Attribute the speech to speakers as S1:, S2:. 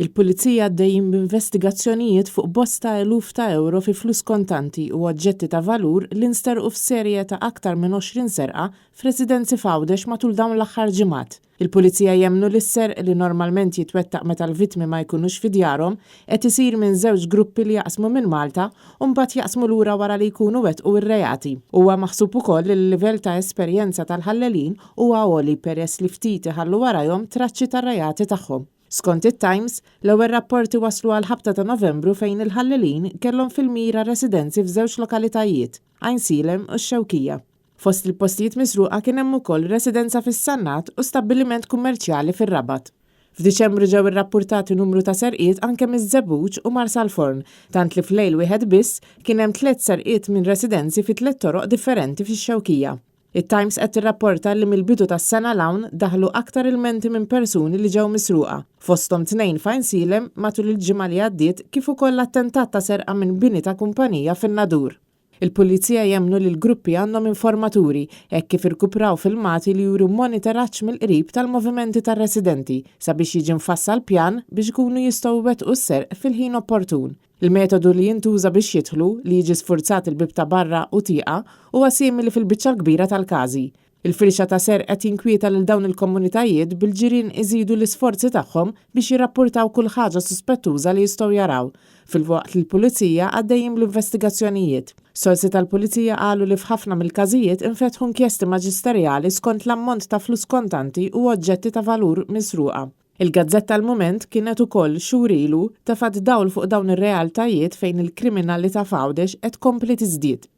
S1: Il-Pulizija għaddejjin b'investigazzjonijiet fuq bosta eluf ta' ewro fi flus kontanti u oġġetti ta' valur li nsterqu f'serje ta' aktar minn 20 serqa f'residenzi f'Għawdex matul dawn l-aħħar ġimgħat. Il-Pulizija jemmnu li s-serq li normalment jitwettaq meta l-vittmi ma jkunux fi djarhom qed isir minn żewġ gruppi li jaqsmu minn Malta u mbagħad jaqsmu lura wara li jkunu wettqu r-reati. Huwa maħsub ukoll li l-livell ta' esperjenza tal-ħallelin huwa għoli peress li ftit iħallu warajhom traċċi tar-reati tagħhom. Skont it-Times, l-ewwel rapporti waslu għall-ħabta ta' Novembru fejn il-ħallelin kellhom fil-mira residenzi f'żewġ lokalitajiet, Għajnsielem u x-Xewkija. Fost il-postijiet misruqa kien hemm ukoll residenza fis-Sannat u stabbiliment kummerċjali fir-Rabat. F'Diċembru ġew irrappurtati numru ta' serqiet anke miż-Żebbuġ u Marsalforn, tant li f'lejl wieħed biss kien hemm tliet serqiet minn residenzi fi tliet toroq differenti fix-Xewkija. It-Times qed tirrapporta li mill-bidu tas-sena 'l hawn daħlu aktar ilmenti minn persuni li ġew misruqa, fosthom tnejn f'Għajnsielem matul il-ġimgħa li għaddiet kif ukoll attentat ta' serqa minn bini ta' kumpanija fin-Nadur. Il-Pulizija jemmnu li l-gruppi għandhom informaturi hekk kif irkupraw filmati li juru monitoraġġ mill-qrib tal-movimenti tar-residenti sabiex jiġi mfassal pjan biex ikunu jistgħu jwettqu s-serq fil-ħin opportun. Il-metodu li jintuża biex jidħlu, li jiġi sfurzat il-bieb ta' barra u tieqa, huwa simili fil-biċċa l-kbira tal-każi. Il-firxa ta' serq qed jinkwieta lil dawn il-komunitajiet bil-ġirien iżidu l-isforzi tagħhom biex jirrappurtaw kull ħaġa suspettuża li jistgħu jaraw, filwaqt li l-pulizija għaddejjin bl-investigazzjonijiet. Sorsi tal-pulizija qalu li f'ħafna mill-każijiet infetħu inkjesti maġisterjali skont l-ammont ta' flus kontanti u oġġetti ta' valur misruqa. Il-gazzetta Il-Mument kienet ukoll, xhur ilu, tefgħet dawl fuq dawn ir-realtajiet fejn il-kriminalità f'Għawdex qed tkompli tiżdied.